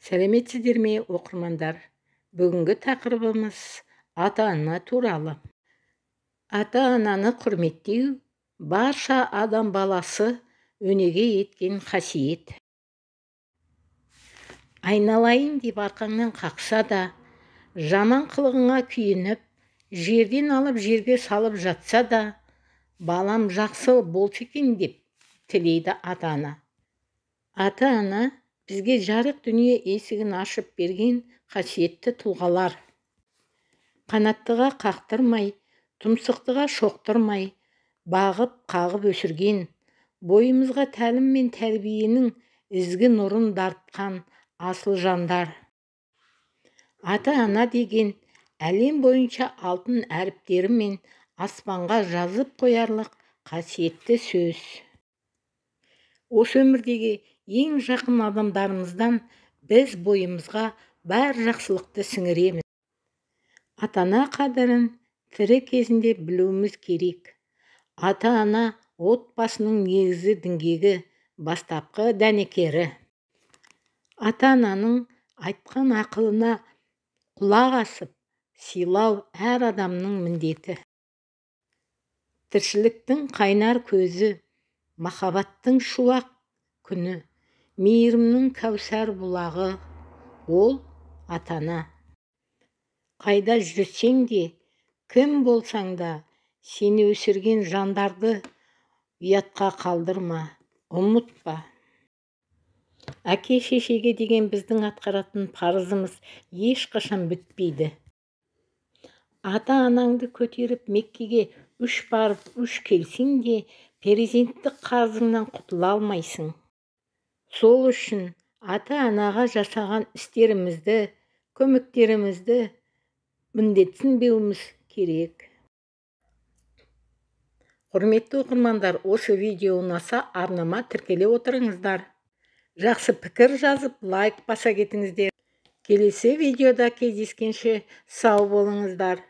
Сәлеметсіздер ме, оқырмандар? Бүгінгі тақырыбымыз ата-ана туралы. Ата-ананы құрметтеу барша адам баласы өнеге еткен қасиет. Айналайын деп арқаңнан қақса да, жаман қылығыңа күйініп, жерден алып жерге салып жатса да, балам жақсы болса екен деп тілейді ата-ана. Ата-ана бізге жарық дүние есігін ашып берген қасиетті тұлғалар. Қанаттыға қақтырмай, тұмсықтыға шоқтырмай, бағып, қағып өсірген, бойымызға тәлім мен тәрбиенің ізгі нұрын дарытқан асыл жандар. Ата-ана деген әлем бойынша алтын әріптерімен аспанға жазып қоярлық қасиетті сөз. Осы өмірдегі ең жақын адамдарымыздан біз бойымызға бар жақсылықты сіңіреміз. Ата-ана қадірін тірі кезінде білуіміз керек. Ата-ана отбасының негізі, діңгегі, бастапқы дәнекері. Ата-ананың айтқан ақылына құлақ асып, сыйлау әр адамның міндеті. Тіршіліктің қайнар көзі, махаббаттың шуақ күні, мейірімнің кәусар бұлағы ол ата-ана. Қайда жүрсең де, кім болсаң да, сені өсірген жандарды ұятқа қалдырма, ұмытпа. Әке-шешеге деген біздің атқаратын парызымыз ешқашан бітпейді. Ата-анаңды көтеріп Меккеге 3 барып 3 келсең де, перзенттік қарызыңнан құтыла алмайсың. Сол үшін ата-анаға жасаған істерімізді, көмектерімізді міндетсінбеуіміз керек. Құрметті оқырмандар, осы видео ұнаса арнама тіркеле отырыңыздар. Жақсы пікір жазып, лайк баса кетіңіздер. Келесі видеода кездескенше сау болыңыздар.